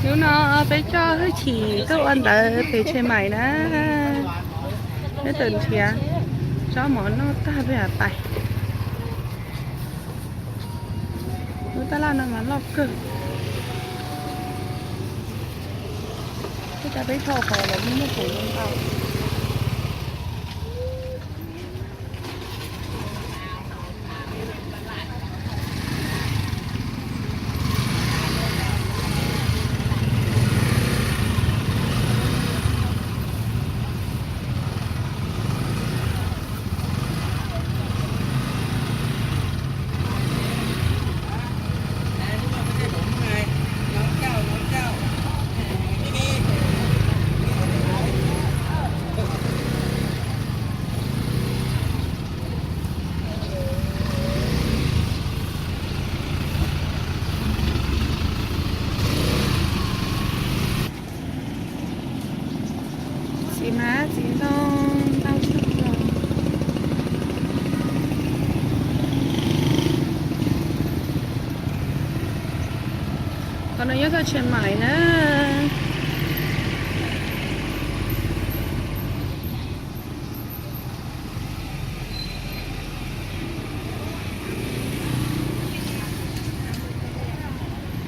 Hnub no peb coj hwj chim tuaj ua ntawv pem Tsheej Maim na. Peb tawm nrhiav tsob mov noj tag peb mam pais. Lub tab laj no mas loj kawg. Tej cas peb dhau qhov los muaj muaj khoom zoo nkauj. Txiv hmab txiv ntoo ntau tshaj plaws. Qhov no nyob toj Tsheej Maim na.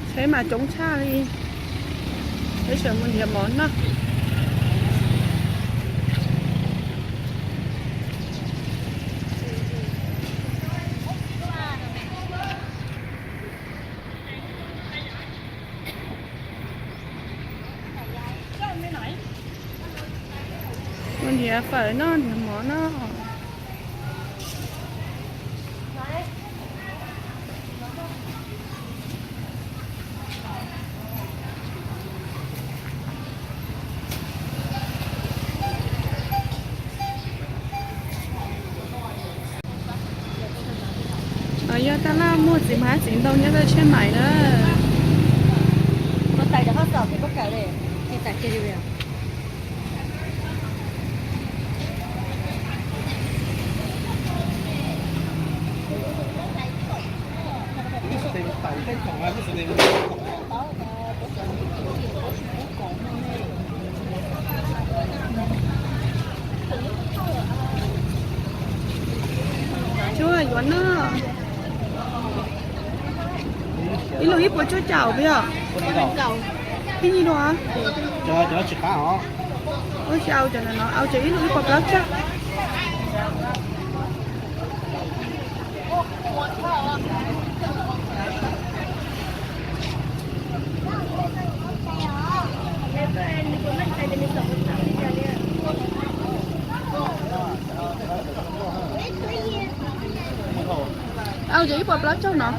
Tsheb mas coob tshaj li. Peb sawv mus nrhiav mov noj. Mus nrhiav fawm noj nrhiav mov noj. Yog tab laj muag txiv hmab txiv ntoo nyob toj Tsheej Maim na. Tsuag yuav noj. Ib lus ib puas cuaj caum puas yog? Ib nyuag dua. Ua tsis au cov no, au cov ib lus ib puas plaub caug. Au cov ib puas plaub caug no.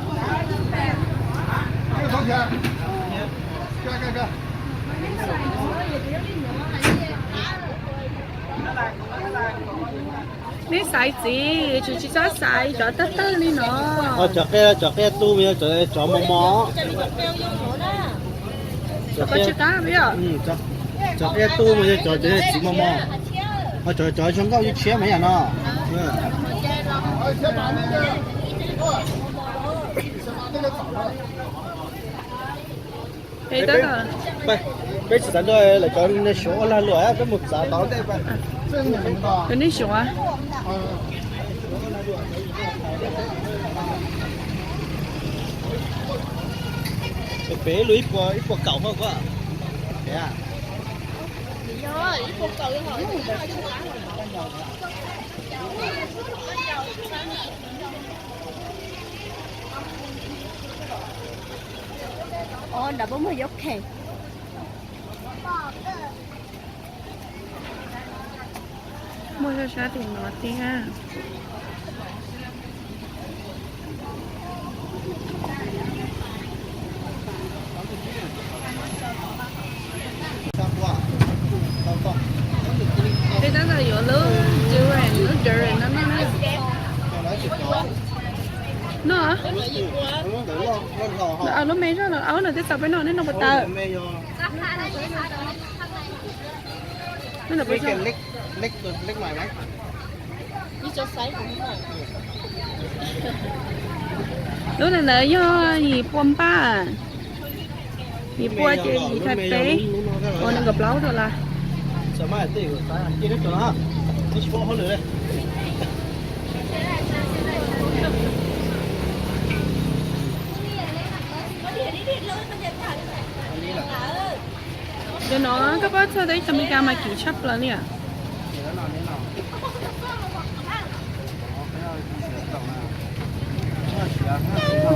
Neb xaiv txiv, tsis tsis txhob xaiv cov tawg tawg li no. Cov qia, cov qia tu mas yog cov mos mos. Cov qia tu mas yog cov txiv mos mos. Ho cov cov zoo nkauj tshiab mas yam no. Peb tsis xav nrog lawv cov neeg Suav ua lag luam, peb mus txav tod ntej. Cov neeg Suav. Pem ib lus ib puas, ib puas kaum hauj kuv. Nram muaj muag yob khe. Muaj sab sab tim no thiab. Peb tab tom yuav lub durian, lub durian no noj na. Noj. Lub me zog no, lub no twb txaus peb noj, neb noj puas tau? Lub ntawd yog yim pua npaj. Yim pua ces yim thaj peb, ua nees nkaum plaub rau lawm. Cov no koj pab txog teb chaws Amelikas mas kim tshaj plaws li as.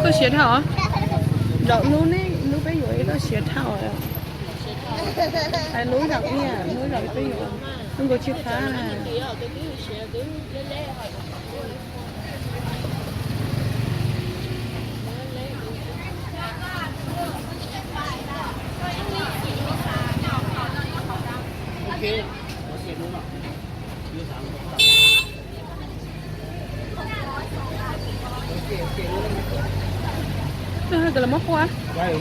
Koj siav dhau os. Zaum hnub ne, hnub peb yuav ib toj siav dhau. Hais lub zaum ib, lub zaum peb yuav, lub nkaus tsis qab na. Nws hais tias lawv muab quaj. Hais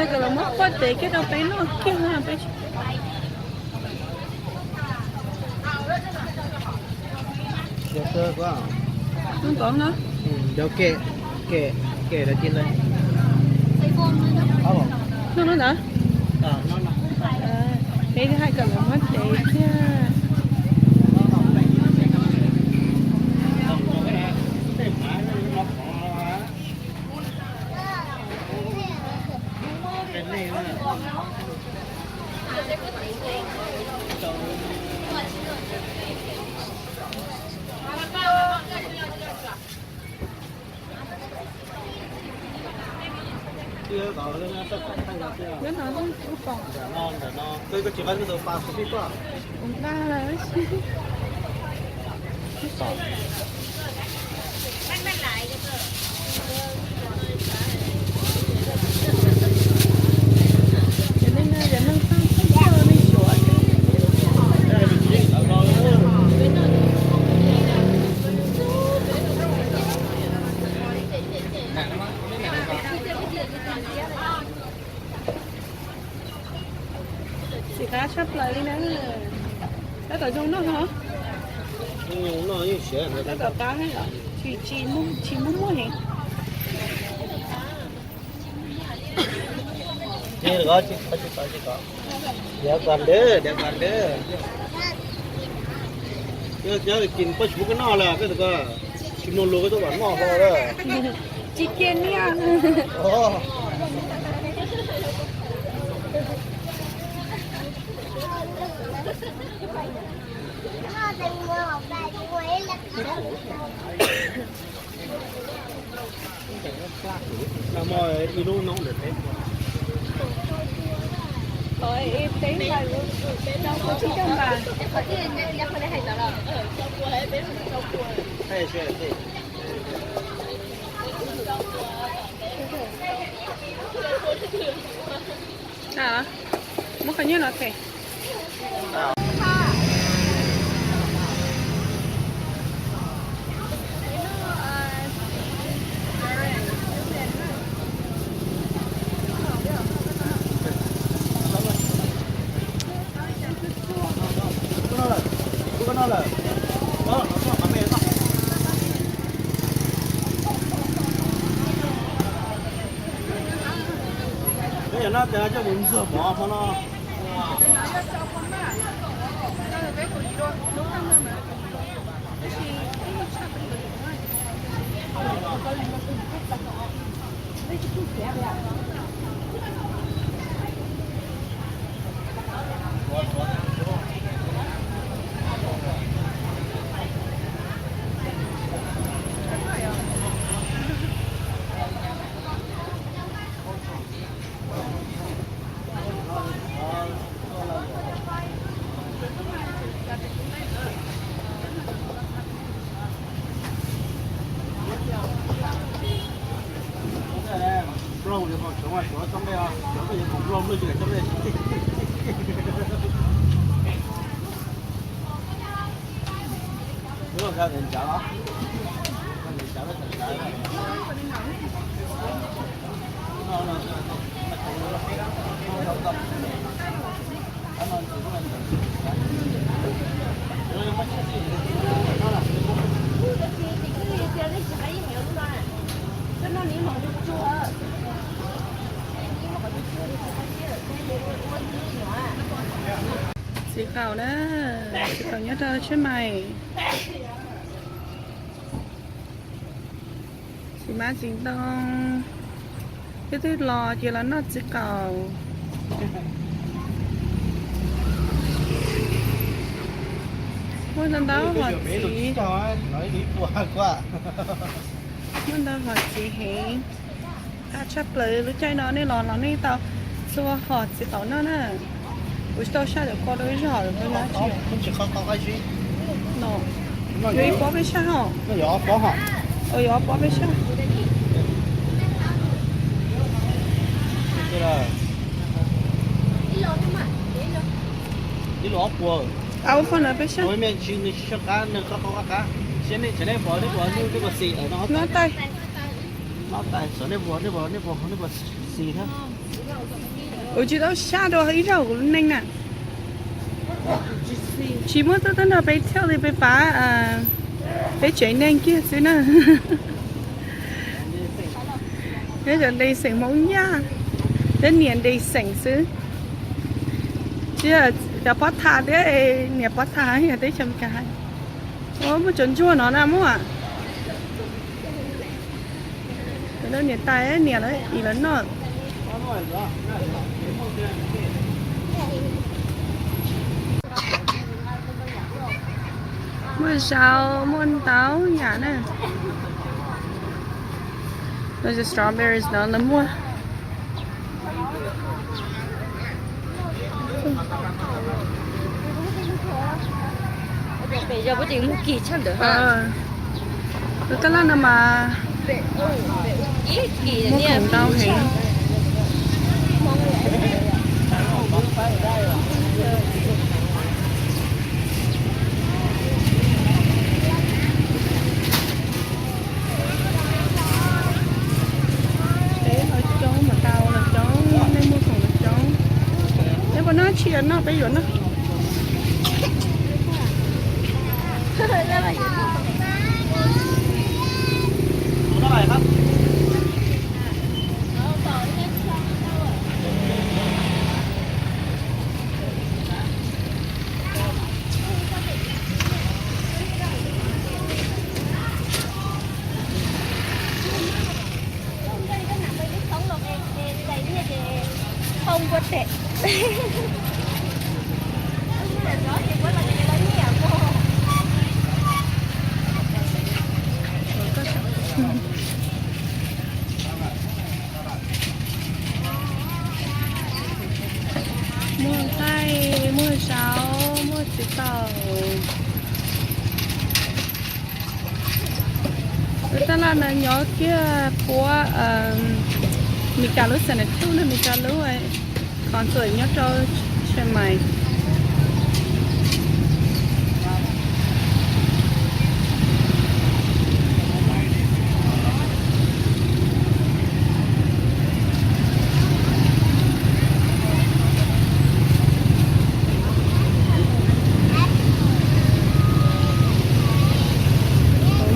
tias lawv muab quaj tev kiag rau peb noj kiag na peb. Zoo nkauj na. Kem, kem, kem lawv cia lawm. Noj no ntawd. Peb hais kom lawv muab tev thiab. Nyob no ub pom. Ub daj lawm. Cov neeg no cov neeg txawj txawj neeg suav. Xim qab tshaj plaws li na. Tab tom zoo noj ho. Tab tom qab heev os. Tsis, tsis muaj, tsis muaj muaj heev. Diav kom ntawd, diav kom ntawd. Yog cov kis poj tsis muab koj noj lawm, koj tsis mloog lus koj tuaj kom noj hlo lawm. Tsis cia niaj. Muab qhov nyiaj no them. Peb yog no tes coj mus ntxuag mov hmo no. Tau na, txiv taum nyob rau Tshiab Maim. Txiv Mab txiv Ntoo, twb twb los ces los noj txiv qaum. Muaj ntau ntau hom txiv, muaj ntau hom txiv heev. Qab tshaj plaws lub caij no nej los los nej tau txhua hom txiv qaum noj na. Kuv tsis tau saj ntawm ko rau ib zaug lawm, yuav ib pob peb saj hos. Yuav ob pob peb saj. Ib lub ob puas, ib lub ob puas na peb saj. Noj tais. Kuv tsis tau saj dua ib zaug kuv lub neej na. Tsis muaj tuaj tuaj nrog peb thiaj li peb pab, peb tsev neeg kiag xwb na. Peb cov nres xeem Hmoob Yaj, peb niam nres xeem xwb. Tsis yog cov pob tham thiab, niam pob tham yog teb chaws Meskas hais. Muaj cov ntsuag no na muaj. Lawv niam tais niam lawv ib lawv noj. Muaj zaub, muaj ntau yam na. Los strawberries no lawv muaj. Lub taj laj no mas muaj khoom ntau heev. Peb los coob mas tau los coob, nej muaj khoom los coob. Peb puas noj tshis noj peb yuav noj. Muaj nqaij, muaj zaub, muaj txiv taum. Lub taj laj no nyob kiag puab Mes Kas lub Santa Cruz na, Mes Kas lub consulate nyob rau Chiang Mai.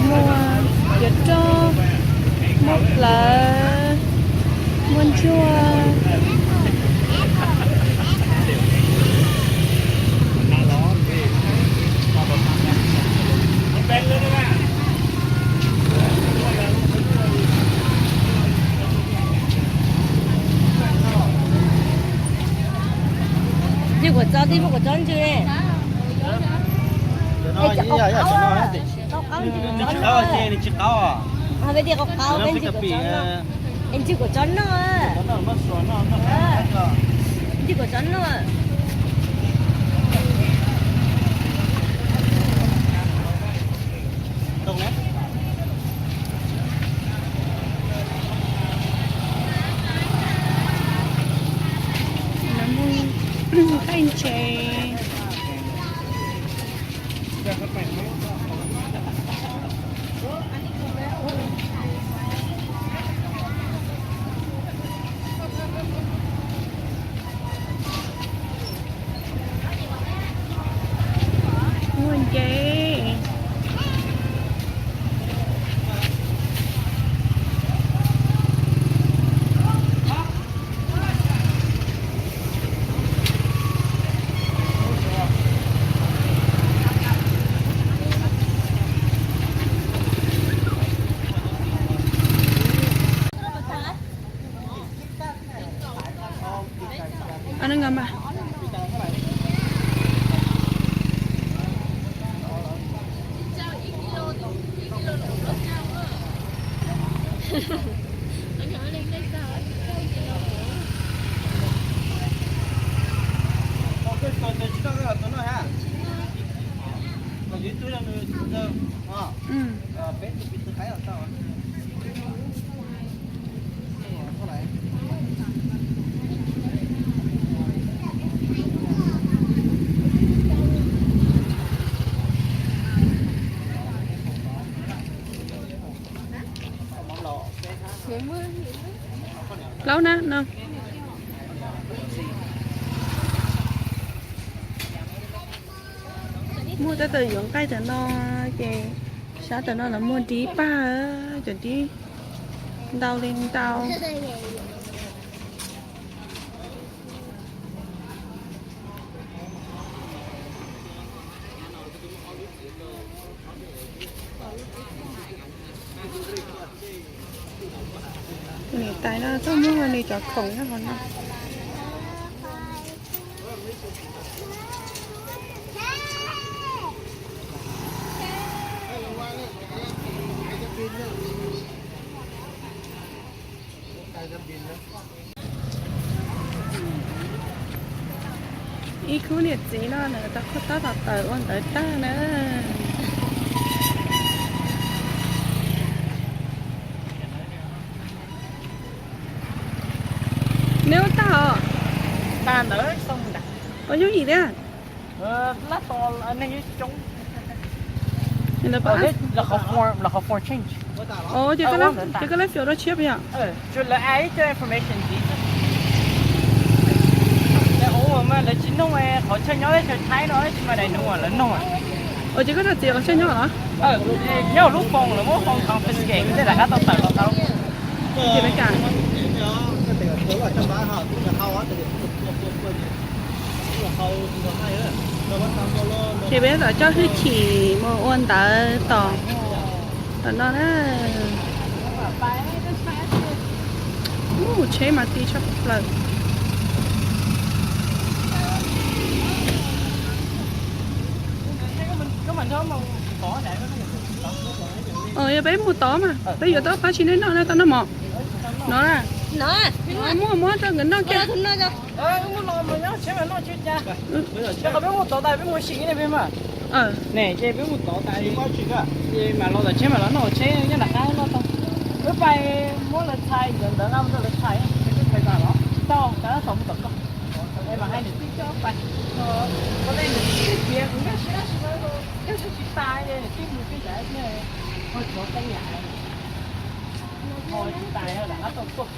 Muaj cov roj, muaj plawv, muaj ntsuag. Ntws kuam txob, tij muaj kuam txob ntsws ne. Qau qab, qau qab, ntws kuam txob noj. Es ntws kuam txob noj. Ntws kuam txob noj. Lawv muag nqaij ntses. Muaj nce. Plaub na no. Muaj tab tom yuav nqaij tam no, ces sab tam no lawv muag dib pag, cov dib ntau li ntau. Niam tais no tuaj muag nws cov khoom nyob hauv no. Ib khub niam txiv no lawv tau kho tob tau tawm ua ntawv tag na. Neb ua tag os? Ua yooj yim thiab. Ces koj lab fiv rau tshiab puas yog? Lawv tsis noog qhov chaw nyob teb chaws Thaib no tsis mas daim nus lawv noog. Ua ces koj txiv qhov chaw nyob los? Nyob lub phone lawv muab phone confiscate tej lawv qab tau tawm los tau. Ces peb kam. Ces peb tau coj hwj chim mus ua ntawv tom, tom no na. Ub, tsheb mas ti tshaj plaws. Yog peb mus tod mas peb yuav tau qab tsis nej noj na, tau noj mov. No, muab muab rau nkawd noj kiag. Ne, ces peb mus tod tas, mam los tom tsheb mam los noj tsheb nyob nram qab noj tau. Wb pais muab lawv txhais nkawd ntawd nqa mus rau lawv txhais, tau tas tom mus tom koj. Es mam hais niam tij coj pais. Kuv tej niam tij tias kuv nkag siab tab sis mas nkag siab tsis tas, niam tij mus tej nrad thiab, ho tshuav tej yam ho tsis tas, lam qab tau tuaj.